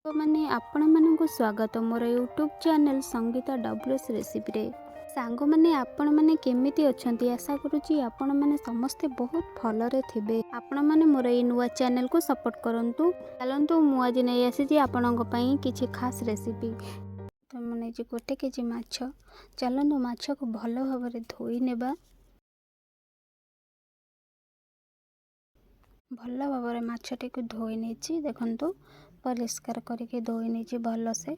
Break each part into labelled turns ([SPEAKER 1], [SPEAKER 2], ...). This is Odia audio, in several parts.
[SPEAKER 1] ସାଙ୍ଗମାନେ, ଆପଣମାନଙ୍କୁ ସ୍ୱାଗତ ମୋର ୟୁଟ୍ୟୁବ୍ ଚ୍ୟାନେଲ୍ ସଙ୍ଗୀତା ଡବ୍ଲୁଏସ୍ ରେସିପିରେ। ସାଙ୍ଗମାନେ, ଆପଣମାନେ କେମିତି ଅଛନ୍ତି? ଆଶା କରୁଛି ଆପଣମାନେ ସମସ୍ତେ ବହୁତ ଭଲରେ ଥିବେ। ଆପଣମାନେ ମୋର ଏଇ ନୂଆ ଚ୍ୟାନେଲ୍କୁ ସପୋର୍ଟ କରନ୍ତୁ। ଚାଲନ୍ତୁ, ମୁଁ ଆଜି ନେଇ ଆସିଛି ଆପଣଙ୍କ ପାଇଁ କିଛି ଖାସ୍ ରେସିପି। ତ ମୁଁ ନେଇଛି 1 କେଜି ମାଛ। ଚାଲନ୍ତୁ, ମାଛକୁ ଭଲ ଭାବରେ ଧୋଇ ନେବା। ଭଲ ଭାବରେ ମାଛଟିକୁ ଧୋଇ ନେଇଛି। ଦେଖନ୍ତୁ, ପରିଷ୍କାର କରିକି ଧୋଇ ନେଇଛି ଭଲସେ।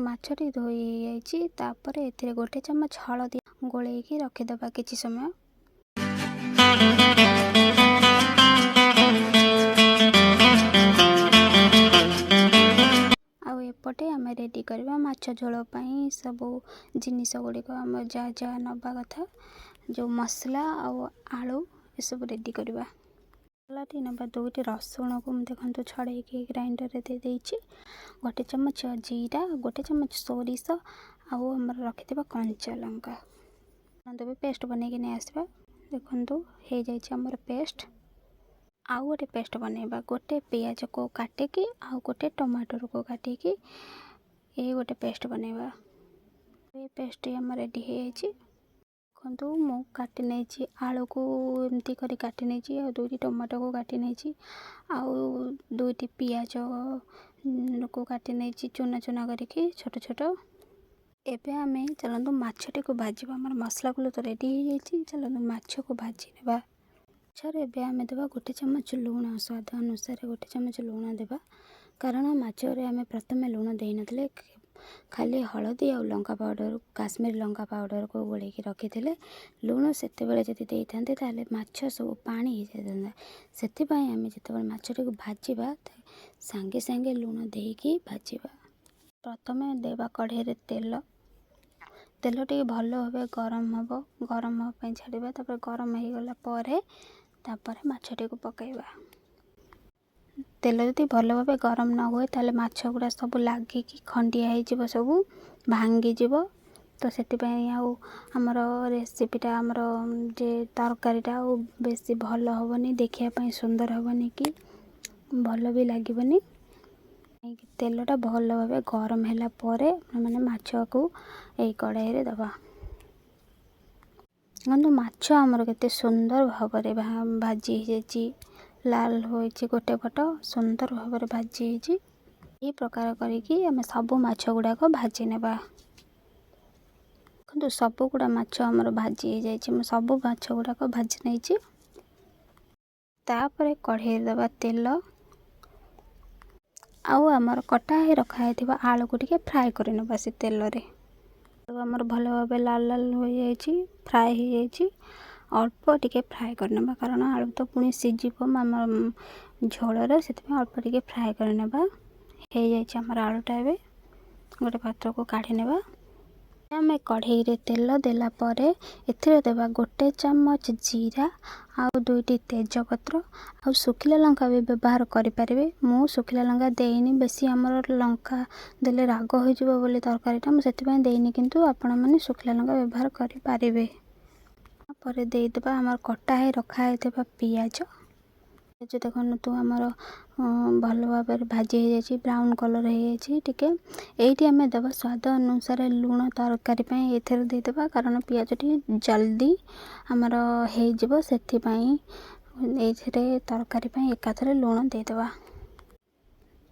[SPEAKER 1] ମାଛଟି ଧୋଇ ହେଇଯାଇଛି। ତାପରେ ଏଥିରେ 1 ଚାମଚ ହଳଦୀ ଗୋଳେଇକି ରଖିଦେବା କିଛି ସମୟ। ଆଉ ଏପଟେ ଆମେ ରେଡ଼ି କରିବା ମାଛ ଝୋଳ ପାଇଁ ସବୁ ଜିନିଷ ଗୁଡ଼ିକ। ଆମର ଯାହା ଯାହା ନେବା କଥା, ଯେଉଁ ମସଲା ଆଉ ଆଳୁ, ଏସବୁ ରେଡ଼ି କରିବା। ମସଲାଟି ନେବା। ଦୁଇଟି ରସୁଣକୁ ମୁଁ ଦେଖନ୍ତୁ ଛଡ଼େଇକି ଗ୍ରାଇଣ୍ଡରରେ ଦେଇଦେଇଛି। 1 ଚାମଚ ଜିରା, 1 ଚାମଚ ସୋରିଷ ଆଉ ଆମର ରଖିଥିବା କଞ୍ଚା ଲଙ୍କା ଏବେ ପେଷ୍ଟ ବନେଇକି ନେଇ ଆସିବା। ଦେଖନ୍ତୁ, ହେଇଯାଇଛି ଆମର ପେଷ୍ଟ। ଆଉ ଗୋଟେ ପେଷ୍ଟ ବନେଇବା। ଗୋଟେ ପିଆଜକୁ କାଟିକି ଆଉ ଗୋଟେ ଟମାଟୋରକୁ କାଟିକି ଏଇ ଗୋଟେ ପେଷ୍ଟ ବନେଇବା। ଏ ପେଷ୍ଟଟି ଆମର ରେଡ଼ି ହେଇଯାଇଛି। ଦେଖନ୍ତୁ, ମୁଁ କାଟି ନେଇଛି ଆଳୁକୁ, ଏମିତି କରି କାଟି ନେଇଛି ଆଉ ଦୁଇଟି ଟମାଟୋକୁ କାଟି ନେଇଛି ଆଉ ଦୁଇଟି ପିଆଜକୁ କାଟି ନେଇଛି ଚୁନା ଚୁନା କରିକି, ଛୋଟ ଛୋଟ। ଏବେ ଆମେ ଚାଲନ୍ତୁ ମାଛଟିକୁ ଭାଜିବା। ଆମର ମସଲା ଗୁଲା ତ ରେଡ଼ି ହେଇଯାଇଛି। ଚାଲନ୍ତୁ, ମାଛକୁ ଭାଜି ନେବା। ମାଛରେ ଏବେ ଆମେ ଦେବା 1 ଚାମଚ ଲୁଣ। ସ୍ୱାଦ ଅନୁସାରେ 1 ଚାମଚ ଲୁଣ ଦେବା, କାରଣ ମାଛରେ ଆମେ ପ୍ରଥମେ ଲୁଣ ଦେଇନଥିଲେ। ଖାଲି ହଳଦୀ ଆଉ ଲଙ୍କା ପାଉଡ଼ର, କାଶ୍ମୀର ଲଙ୍କା ପାଉଡ଼ରକୁ ଗୋଳେଇକି ରଖିଥିଲେ। ଲୁଣ ସେତେବେଳେ ଯଦି ଦେଇଥାନ୍ତେ, ତାହେଲେ ମାଛ ସବୁ ପାଣି ହେଇଯାଇଥାନ୍ତା। ସେଥିପାଇଁ ଆମେ ଯେତେବେଳେ ମାଛଟିକୁ ଭାଜିବା, ସାଙ୍ଗେ ସାଙ୍ଗେ ଲୁଣ ଦେଇକି ଭାଜିବା। ପ୍ରଥମେ ଦେବା କଢ଼େଇରେ ତେଲ। ତେଲ ଟିକେ ଭଲ ଭାବେ ଗରମ ହେବ। ଗରମ ହେବା ପାଇଁ ଛାଡ଼ିବା। ତାପରେ ଗରମ ହେଇଗଲା ପରେ ତାପରେ ମାଛଟିକୁ ପକାଇବା। ତେଲ ଯଦି ଭଲ ଭାବେ ଗରମ ନ ହୁଏ, ତାହେଲେ ମାଛ ଗୁଡ଼ା ସବୁ ଲାଗିକି ଖଣ୍ଡିଆ ହେଇଯିବ, ସବୁ ଭାଙ୍ଗିଯିବ। ତ ସେଥିପାଇଁ ଆଉ ଆମର ରେସିପିଟା, ଆମର ଯେ ତରକାରୀଟା ଆଉ ବେଶୀ ଭଲ ହେବନି, ଦେଖିବା ପାଇଁ ସୁନ୍ଦର ହେବନି କି ଭଲ ବି ଲାଗିବନି। ତେଲଟା ଭଲ ଭାବେ ଗରମ ହେଲା ପରେ ମାନେ ମାଛକୁ ଏଇ କଢ଼େଇରେ ଦେବା। ଦେଖନ୍ତୁ, ମାଛ ଆମର କେତେ ସୁନ୍ଦର ଭାବରେ ଭାଜି ହେଇଯାଇଛି। ଲାଲ ହୋଇଛି ଗୋଟେ ପଟ, ସୁନ୍ଦର ଭାବରେ ଭାଜି ହେଇଛି। ଏହି ପ୍ରକାର କରିକି ଆମେ ସବୁ ମାଛ ଗୁଡ଼ାକ ଭାଜି ନେବା। ଦେଖନ୍ତୁ, ସବୁ ଗୁଡ଼ା ମାଛ ଆମର ଭାଜି ହେଇଯାଇଛି। ମୁଁ ସବୁ ମାଛ ଗୁଡ଼ାକ ଭାଜି ନେଇଛି। ତାପରେ କଢ଼େଇରେ ଦେବା ତେଲ ଆଉ ଆମର କଟା ହେଇ ରଖା ହେଇଥିବା ଆଳୁକୁ ଟିକେ ଫ୍ରାଏ କରିନେବା ସେ ତେଲରେ। ଆଳୁ ଆମର ଭଲ ଭାବେ ଲାଲ ଲାଲ ହୋଇଯାଇଛି, ଫ୍ରାଏ ହେଇଯାଇଛି। ଅଳ୍ପ ଟିକେ ଫ୍ରାଏ କରିନେବା, କାରଣ ଆଳୁ ତ ପୁଣି ସିଝିବ ଆମର ଝୋଳରେ। ସେଥିପାଇଁ ଅଳ୍ପ ଟିକେ ଫ୍ରାଏ କରିନେବା। ହେଇଯାଇଛି ଆମର ଆଳୁଟା। ଏବେ ଗୋଟେ ପାତ୍ରକୁ କାଢ଼ି ନେବା। ଆମେ କଢ଼େଇରେ ତେଲ ଦେଲା ପରେ ଏଥିରେ ଦେବା 1 ଚାମଚ ଜିରା ଆଉ ଦୁଇଟି ତେଜପତ୍ର ଆଉ ଶୁଖିଲା ଲଙ୍କା ବି ବ୍ୟବହାର କରିପାରିବେ। ମୁଁ ଶୁଖିଲା ଲଙ୍କା ଦେଇନି। ବେଶୀ ଆମର ଲଙ୍କା ଦେଲେ ରାଗ ହୋଇଯିବ ବୋଲି ତରକାରୀଟା, ମୁଁ ସେଥିପାଇଁ ଦେଇନି। କିନ୍ତୁ ଆପଣମାନେ ଶୁଖିଲା ଲଙ୍କା ବ୍ୟବହାର କରିପାରିବେ। ତାପରେ ଦେଇଦେବା ଆମର କଟା ହେଇ ରଖା ହେଇଥିବା ପିଆଜ। ପିଆଜ ଦେଖନ୍ତୁ, ଆମର ଭଲ ଭାବରେ ଭାଜି ହେଇଯାଇଛି, ବ୍ରାଉନ୍ କଲର୍ ହେଇଯାଇଛି ଟିକେ। ଏଇଠି ଆମେ ଦେବା ସ୍ୱାଦ ଅନୁସାରେ ଲୁଣ। ତରକାରୀ ପାଇଁ ଏଥିରେ ଦେଇଦେବା, କାରଣ ପିଆଜଟି ଜଲ୍ଦି ଆମର ହେଇଯିବ। ସେଥିପାଇଁ ଏଇଥିରେ ତରକାରୀ ପାଇଁ ଏକାଥରେ ଲୁଣ ଦେଇଦେବା।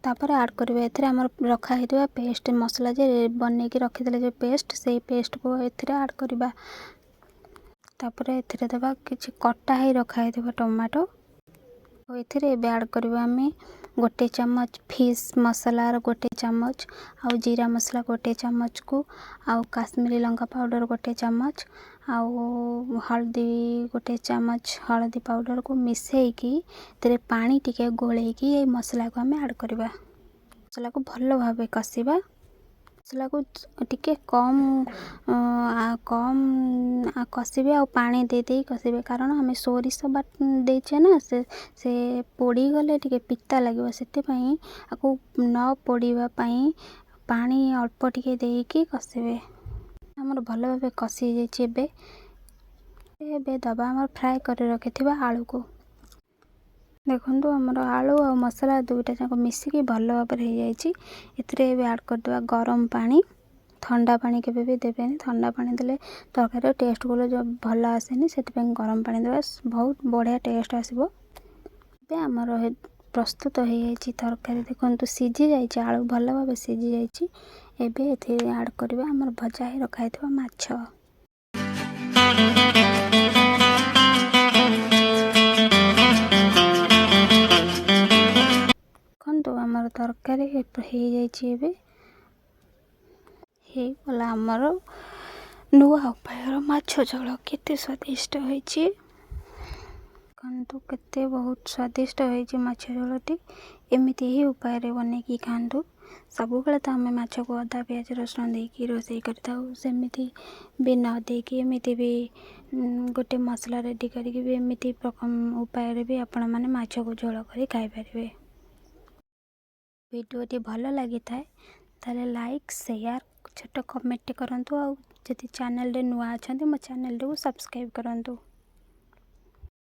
[SPEAKER 1] ତାପରେ ଆଡ଼୍ କରିବା ଏଥିରେ ଆମର ରଖା ହେଇଥିବା ପେଷ୍ଟ ମସଲା, ଯେ ବନେଇକି ରଖିଥିଲେ ଯେ ପେଷ୍ଟ, ସେଇ ପେଷ୍ଟକୁ ଏଥିରେ ଆଡ଼୍ କରିବା। ତାପରେ ଏଥିରେ ଦେବା କିଛି କଟା ହେଇ ରଖା ହେଇଥିବା ଟମାଟୋ। ଆଉ ଏଥିରେ ଏବେ ଆଡ଼୍ କରିବା ଆମେ 1 ଚାମଚ ଫିସ୍ ମସଲାର 1 ଚାମଚ ଆଉ ଜିରା ମସଲା 1 ଚାମଚକୁ ଆଉ କାଶ୍ମୀରୀ ଲଙ୍କା ପାଉଡ଼ର 1 ଚାମଚ ଆଉ ହଳଦୀ 1 ଚାମଚ, ହଳଦୀ ପାଉଡ଼ରକୁ ମିଶାଇକି ଏଥିରେ ପାଣି ଟିକେ ଗୋଳେଇକି ଏଇ ମସଲାକୁ ଆମେ ଆଡ଼୍ କରିବା। ମସଲାକୁ ଭଲ ଭାବେ କଷିବା। ମସଲାକୁ ଟିକେ କମ୍ କମ୍ କଷିବେ ଆଉ ପାଣି ଦେଇ ଦେଇ କଷିବେ, କାରଣ ଆମେ ସୋରିଷ ଦେଇଛେ ନା, ସେ ସେ ପୋଡ଼ିଗଲେ ଟିକେ ପିତା ଲାଗିବ। ସେଥିପାଇଁ ଆକୁ ନ ପୋଡ଼ିବା ପାଇଁ ପାଣି ଅଳ୍ପ ଟିକେ ଦେଇକି କଷିବେ। ଆମର ଭଲ ଭାବେ କଷି ହେଇଯାଇଛି। ଏବେ ଏବେ ଦେବା ଆମର ଫ୍ରାଏ କରି ରଖିଥିବା ଆଳୁକୁ। ଦେଖନ୍ତୁ, ଆମର ଆଳୁ ଆଉ ମସଲା ଦୁଇଟା ଯାକ ମିଶିକି ଭଲ ଭାବରେ ହେଇଯାଇଛି। ଏଥିରେ ଏବେ ଆଡ଼୍ କରିଦେବା ଗରମ ପାଣି। ଥଣ୍ଡା ପାଣି କେବେ ବି ଦେବେନି। ଥଣ୍ଡା ପାଣି ଦେଲେ ତରକାରୀର ଟେଷ୍ଟ ଗୁଡ଼ା ଭଲ ଆସେନି। ସେଥିପାଇଁ ଗରମ ପାଣି ଦେବା, ବହୁତ ବଢ଼ିଆ ଟେଷ୍ଟ ଆସିବ। ଏବେ ଆମର ପ୍ରସ୍ତୁତ ହେଇଯାଇଛି ତରକାରୀ। ଦେଖନ୍ତୁ, ସିଝି ଯାଇଛି, ଆଳୁ ଭଲ ଭାବେ ସିଝି ଯାଇଛି। ଏବେ ଏଥିରେ ଆଡ଼୍ କରିବା ଆମର ଭଜା ହେଇ ରଖା ହେଇଥିବା ମାଛ। ଦେଖନ୍ତୁ, ଆମର ତରକାରୀ ହେଇଯାଇଛି। ଏବେ ହେଇଗଲା ଆମର ନୂଆ ଉପାୟର ମାଛ ଝୋଳ। କେତେ ସ୍ୱାଦିଷ୍ଟ ହେଇଛି ଦେଖନ୍ତୁ, କେତେ ବହୁତ ସ୍ୱାଦିଷ୍ଟ ହେଇଛି ମାଛ ଝୋଳଟି। ଏମିତି ହିଁ ଉପାୟରେ ବନେଇକି ଖାଆନ୍ତୁ। ସବୁବେଳେ ତ ଆମେ ମାଛକୁ ଅଦା, ପିଆଜ, ରସୁଣ ଦେଇକି ରୋଷେଇ କରିଥାଉ। ସେମିତି ବି ନ ଦେଇକି ଏମିତି ବି ଗୋଟେ ମସଲା ରେଡ଼ି କରିକି ବି, ଏମିତି ଉପାୟରେ ବି ଆପଣମାନେ ମାଛକୁ ଝୋଳ କରି ଖାଇପାରିବେ। ଭିଡ଼ିଓଟି ଭଲ ଲାଗିଥାଏ, ତାହେଲେ ଲାଇକ୍, ସେୟାର, ଛୋଟ କମେଣ୍ଟଟେ କରନ୍ତୁ। ଆଉ ଯଦି ଚ୍ୟାନେଲରେ ନୂଆ ଅଛନ୍ତି, ମୋ ଚ୍ୟାନେଲଟିକୁ ସବସ୍କ୍ରାଇବ୍ କରନ୍ତୁ।